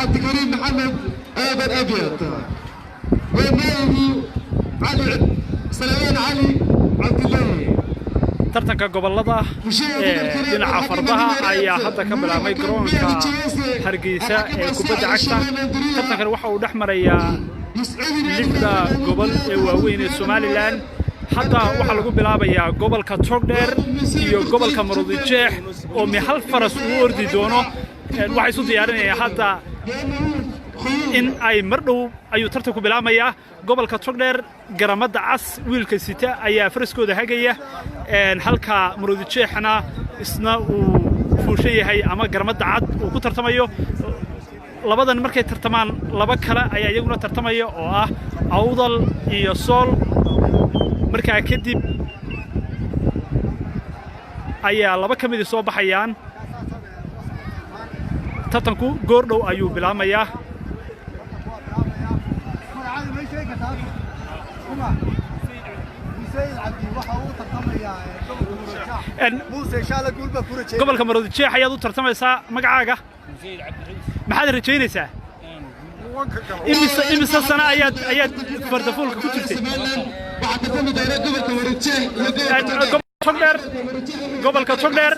عبد الكريم محمد ادم ابيض ونائبه علي سليمان علي عبد الله. Tartanka gobolada ee dhinaca fardaha ayaa hadda ka bilaabmay garoonka Hargeysa ee kubadda cagta. Tartankan waxa uu dhex marayaa lixda gobol ee waaweyn ee Somaliland. Hadda waxaa lagu bilaabayaa gobolka Togdheer iyo gobolka Maroodijeex oo mi hal faras uu ordi doono. Waxay isu diyaarinayaan hadda in ay mar dhow ayuu tartanku bilaabmayaa. Gobolka Togdheer garamada cas wiilka sita ayaa faraskooda hagaya, halka Maroodijeexna isna uu fuushan yahay ama garamada cad uu ku tartamayo. Labadan markay tartamaan, laba kale ayaa iyaguna tartamaya oo ah Awdal iyo Sool. Markaa kadib ayaa laba ka midii soo baxayaan. Tartanku goordhow ayuu bilaabmayaa. Gobolka Maroodijeex ayaad u tartamaysaa. Magacaaga maxaad rajaynaysaa? Imise sano ayaad fardafuulka ku jirtay? Togdheer, gobolka Togdheer,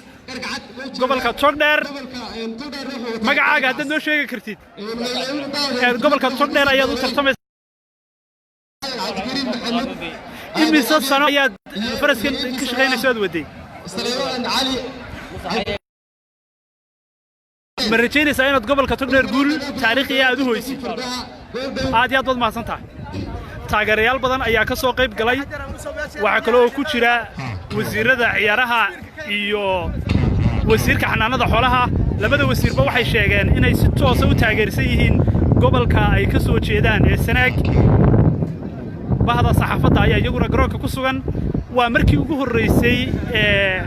gobolka Togdheer. Magacaaga haddaad noo sheegi kartid. Gobolka Togdheer ayaad u tartamaysaa. Imise sano ayaad faraskan ka shaqaynayso aad waday? Ma rajaynaysaa inaad gobolka Togdheer guul taariikhiya aad u hoysid? Aad iyo aad baad mahadsan tahay. Taageerayaal badan ayaa ka soo qayb galay. Waxaa kaloo ku jira wasiirada ciyaaraha iyo wasiirka xanaanada xoolaha. Labada wasiirba waxay sheegeen inay si toosa u taageersan yihiin gobolka ay ka soo jeedaan ee Sanaag. Bahda saxaafadda ayaa iyaguna garoonka ku sugan. Waa markii ugu horraysay ee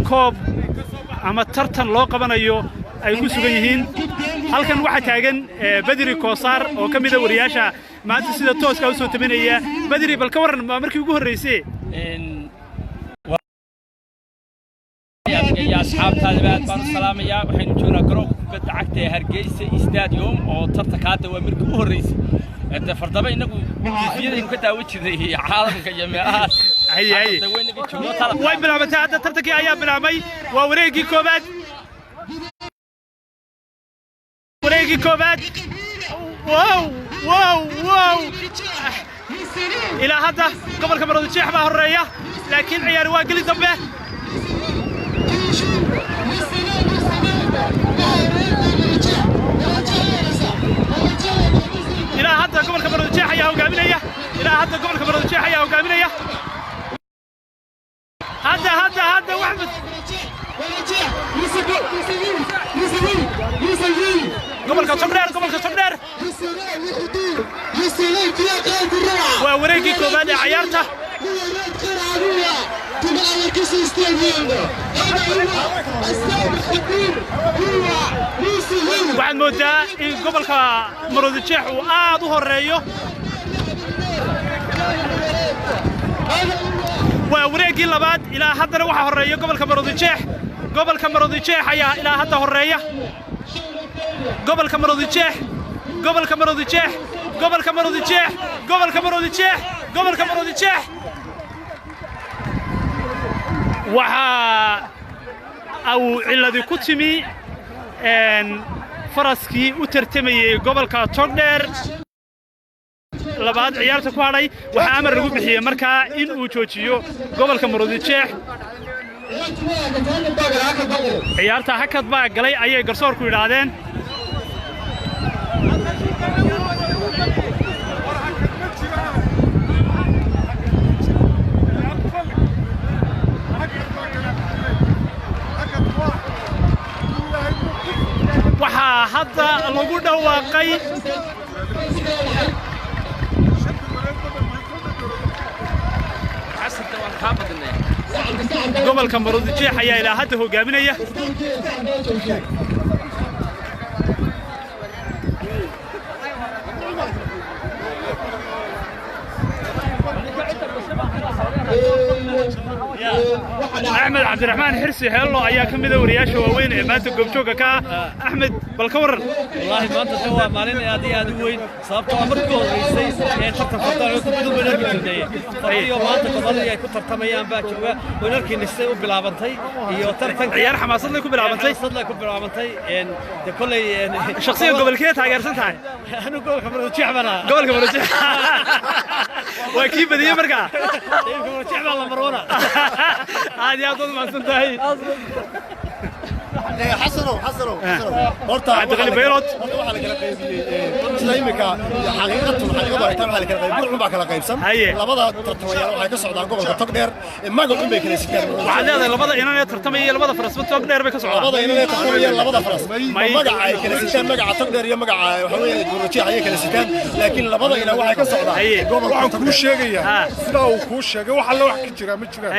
koob ama tartan loo qabanayo ay ku sugan yihiin halkan. Waxaa taagan Badri Koosaar oo ka mida wariyaasha maanta sida tooska u soo tabinaya. Badri, bal ka warran, waa markii ugu horraysay? Adiga iyo asxaabtaadaba aad baan u salaamayaa. Waxaynu joognaa garoonka kubadda cagta ee Hargeysa Stadium oo tartanka hadda waa markii u horreysay. De fardaba inagu tifiyadaynu ka daawan jirnay caalamka iyo meelahaas. Way bilaabatay hadda, tartankii ayaa bilaabmay. Waa wareeggii koobaad, wareeggii koobaad. Wow, wow, wow! Ilaa hadda gobolka Maroodijeex baa horreeya, laakiin ciyaari waa geli dambe. Ilaa hadda gobolka Maroodijeex ayaa hogaaminaya. Ilaa hadda gobolka Maroodijeex ayaa hogaaminaya. Hadda hadda hadda waxmed gobolka Togdheer, gobolka Togdheer. Waa wareeggii koowaad ee cayaarta. Waxaad mooddaa in gobolka Maroodijeex uu aad u horreeyo. Waa wareeggii labaad. Ilaa haddana waxaa horreeya gobolka Maroodijeex. Gobolka Maroodijeex ayaa ilaa hadda horreeya. Gobolka Maroodijeex, gobolka Maroodijeex, gobolka Maroodijeex, gobolka Maroodijeex, gobolka Maroodijeex. Waxaa uu cilladi ku timi faraskii u tartamayey gobolka Togdheer labaad ciyaarta ku hadhay. Waxaa amar lagu bixiyey markaa in uu joojiyo gobolka Maroodijeex ciyaarta. Hakad baa galay ayay garsoorku yidhaahdeen. Waxaa hadda lagu dhawaaqay gobolka Maroodijeex ayaa ilaa hadda hogaaminaya. Axmed Cabdiraxmaan Xirsi Heello ayaa ka mid ah wariyaasha waaweyn ee maanta goobjoogga ka ah. Axmed, bal ka warran. Wallaahi maanta de waa maalin aad iyo aad u weyn, sababtoo ah markii horreysay ee tartan fardaha kubaddu bayn arki jirnay fardiyo maanta gobolladii ay ku tartamayaan baa jooga. Wayn arkaynay siday u bilaabantay iyo tartanka. Ciyaar xamaasad leh ku bilaabantay. Xamaasad leh ku bilaabantay. De kolley Shakhsiyan gobolkee taageersan tahay? Anu gobolka Maroodijeex baan ahaa. Gobolka Maroodijeex waa kii badiyey markaa. Maroodijeex baa la marwana. Aad iyo aad waad mahadsan tahay. Xasanow, Xasanow, Xasanow, horta Cabdiqani Bayrod. Horta waxaa la kala qaybiyey sida imika xaqiiqatun xaqiiqadu ay tahay, waxaa la kala qaybiyey burcun baa kala qaybsan. Labada tartamayaal waxay ka socdaan gobolka Togdheer, magacun bay kala sitaan. Waxaad leedahay labada inan ee tartamaya iyo labada farasba Togdheer bay ka socdaan. Labada inan ee tartamaya, labada faras magaca ay kala sitaan, magaca Togdheer iyo magaca waxa weeye Burjeex ayay kala sitaan, laakiin labada inan waxay ka socdaan gobolka. Waxaan kuu sheegayaa sidaa uu kuu sheegay wax alle wax ka jira ma jiraan.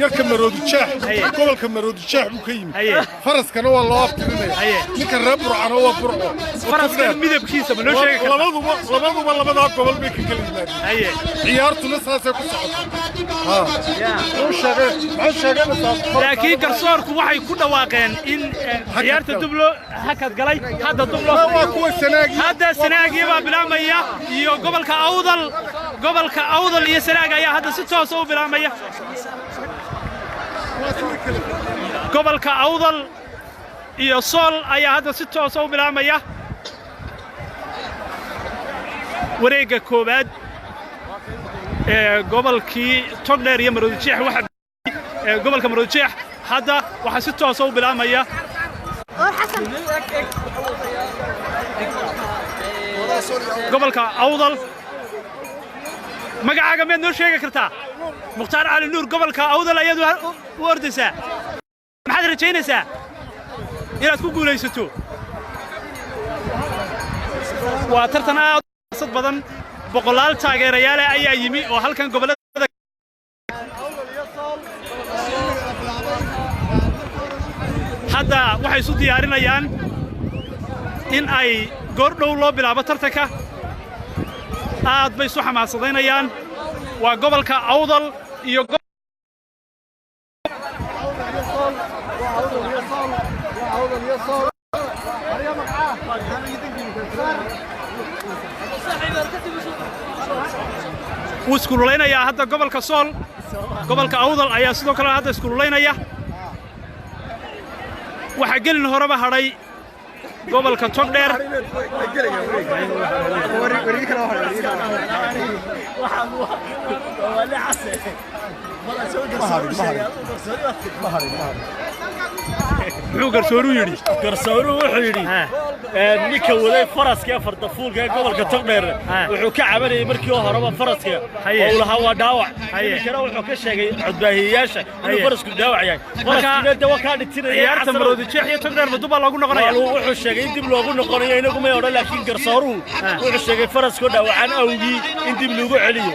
Yarka Maroodijeex gobolka Maroodijeex buu ka yimid, faraskana waa loo aftirinaya. Ninka reer Burcana waa Burco. Faraska midabkiisa ma noo sheegi kartaa? Labaduba labadaa gobol bay ka kala yimaadeen, ciyaartuna saasay ku socotaa. Laakiin garsoorku waxay ku dhawaaqeen in ciyaarta dub loo hakad galay. Hadda dub loo waa kuwa Sanaagi. Hadda Sanaagii baa bilaabmaya iyo gobolka Awdal. Gobolka Awdal iyo Sanaag ayaa hadda si toosa u bilaabmaya. Gobolka Awdal iyo Sool ayaa hadda si toosa u bilaabmaya wareegga koowaad ee gobolkii Togdheer iyo Maroodijeex. Waxa ee gobolka Maroodijeex hadda waxaa si toosa u bilaabmaya gobolka Awdal. Magacaaga miyaad noo sheegi kartaa? Mukhtaar Cali Nuur. Gobolka Awdal ayaad u ordaysaa, maxaad rajaynaysaa inaad ku guulaysato? Waa tartan aad u badan, boqolaal taageerayaale ayaa yimi oo halkan gobollada. Hadda waxay isu diyaarinayaan in ay goor dhow loo bilaabo tartanka. Aad bay isu xamaasadaynayaan. Waa gobolka Awdal iyo wuu iskululeynayaa hadda gobolka Sool. Gobolka Awdal ayaa sidoo kale hadda iskululaynaya. Waxaa gelin horeba hadhay gobolka Togdheer. Muxuu garsooruhu yidhi? Garsooruhu wuxuu yidhi ninka waday faraska ee fardafuulka ee gobolka Togdheer wuxuu ka cabanayay markii horeba faraska oo uu lahaa waa dhaawac. Iminkana wuxuu ka sheegay codbaahiyeyaasha inuu farasku dhaawac yahay. Faraskiina de waa kaa dhitinaya. Ciyaarta Maroodijeex iyo Togdheer ma dub baa loogu noqonaya? Wuxuu sheegay in dib loogu noqonayo. Inagu may odhan, laakiin garsooruhu wuxuu sheegay faraskoo dhaawacan awgii in dib loogu celiyo.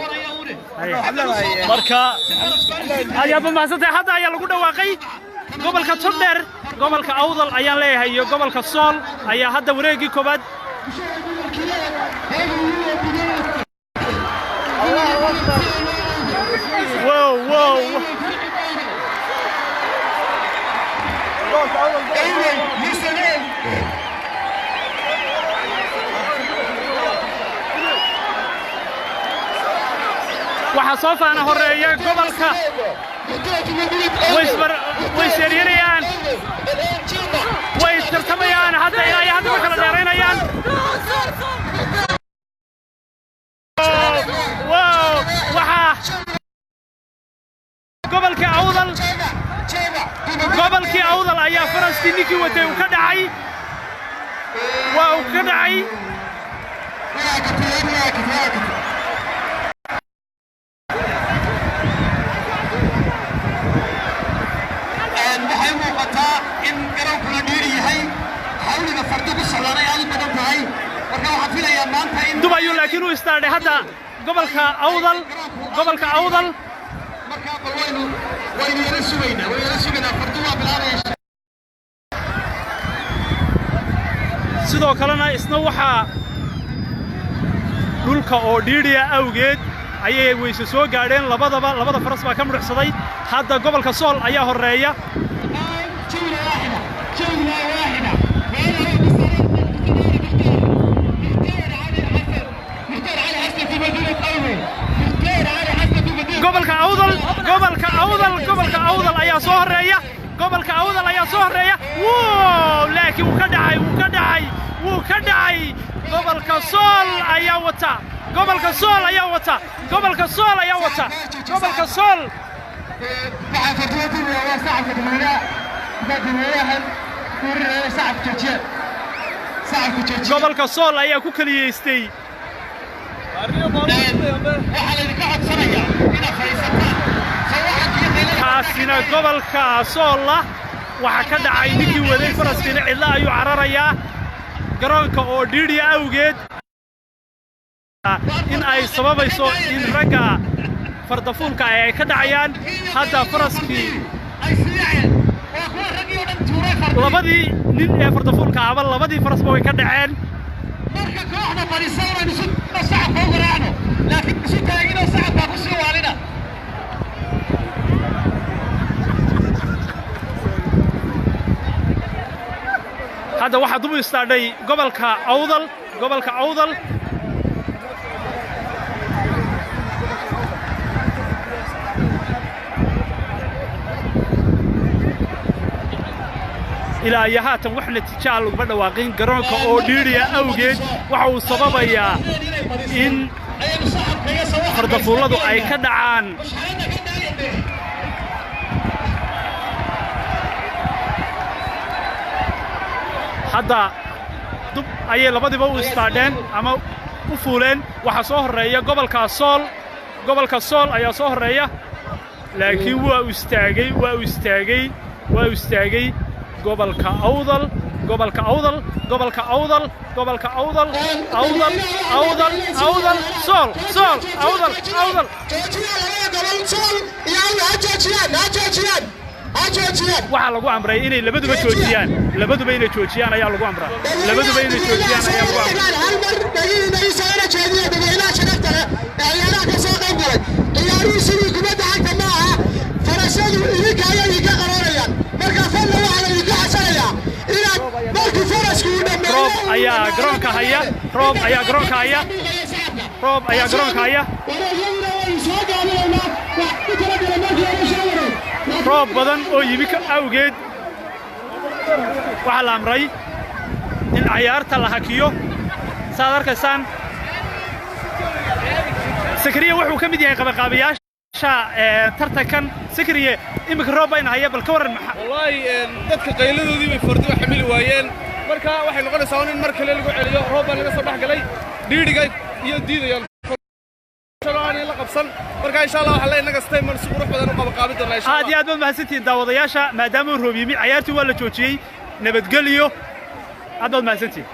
Marka Ayaaba mahadsantahay. Hadda ayaa lagu dhawaaqay gobolka Togdheer, gobolka Awdal ayaan leeyahay, iyo gobolka Sool ayaa hadda wareeggii koowaad. Wow, wow! Waxaa soo faana horeeya gobolka. Way seeryanayaan, way tartamayaan hadda, ilaa iyo hadda ma kala dheeraynayaan. Wow! Waxaa gobolka Awdal, gobolkii Awdal ayaa faraskii ninkii watay uu ka dhacay, waa uu ka dhacay. Waxay muuqataa in garoonkuna dhiiri yahay, xawliga fardu ku socdaan ay aad u badan tahay. Marka waxaan filayaa maanta in Dub ayuu laakiin u istaadhay hadda gobolka Awdal, gobolka Awdal. Markaa bal waynu yara sugaynaa, waynu yara sugaynaa. Fardu waa bilaabaya. Sidoo kalena isna waxaa dhulka oo dhiidhiya awgeed Ayay weyse soo gaadheen labadaba, labada faras baa ka mudhuxsaday. Hadda gobolka Sool ayaa horreeya. Gobolka Awdal, gobolka Awdal, gobolka Awdal ayaa soo horreeya. Gobolka Awdal ayaa soo horreeya. Wow, laakiin wuu ka dhacay, wuu ka dhacay, wuu ka dhacay. Gobolka Sool ayaa wata, gobolka Sool ayaa wata, gobolka Sool ayaa wata, gobolka Sool. Gobolka Sool ayaa ku keliyeystay. Kaasina gobolka Soolla waxaa ka dhacay ninkii waday faraskiina, cidla ayuu cararayaa garoonka oo dhiidhiya awgeed, in ay sababayso in ragga fardafuulka ay ka dhacayaan. Hadda faraskii labadii nin ee fardafuulka ahba labadii farasba way ka dhaceen. Marka kooxda fadhiisa inaynu si sacabka u garaacno, laakiin isu taaginoo sacabkaa ku sii waalina. Hadda waxaa dub u istaadhay gobolka Awdal, gobolka Awdal. Ilaa iyo haatan wax natiijo ah laguma dhawaaqin. Garoonka oo dhiidhiya awgeed waxa uu sababayaa in fardafuulladu ay ka dhacaan. Hadda dub ayay labadiiba u istaadheen ama u fuuleen. Waxaa soo horreeya gobolka Sool, gobolka Sool ayaa soo horreeya, laakiin waa u istaagay, waa u istaagay, waa u istaagay gobolka Awdal, gobolka Awdal, gobolka Awdal, gobolka Awdal, Awdal, Awdal, Awdal, Sool, Sool, Awdal, Awdal. Waxaa lagu amray inay labaduba joojiyaan, labaduba inay joojiyaan ayaa lagu amraa, labaduba inay joojiyaan ayaa lagu amraa. Hal mar dhagihiina ii soo jeediya dadweynaha sharafta leh ee ciyaaraha ka soo qayb galay. Ciyaaruhu sidii kubadda cagta ma aha, farasyadu idinka ayay idinka qabanayaan. Marka fadlan waxaa la idinka codsanayaa inaad markii farasku uu dhammeeyo. Roob ayaa garoonka haya, roob ayaa garoonka haya, roob ayaa garoonka haya. Wareegyaduna waynu soo gaabinaynaa, wax ku talagalay markii hore soo wareeg. Roob badan oo yimi awgeed waxaa la amray in cayaarta la hakiyo. Saad arkaysaan, Sakariya wuxuu ka mid yahay qabaqaabayaasha tartankan. Sakariye, iminka roob bayna haya, bal ka warran maxaa? Wallaahi dadka qayladoodii bay fardi u xamili waayeen. Marka waxay noqonaysaa in mar kale lagu celiyo. Roob baa laga soo dhex galay, dhiidhiga iyo diidayaan aanay la qabsan. Marka insha Allah waxaa leenaga stayman si qurux badan u qabaqaabin doonaa insha Aad iyo aad baad mahadsantihiin daawadayaasha. Maadaama uu roob yimi, cayaartii waa la joojiyey. Nabadgelyo, aad baad mahadsantihiin.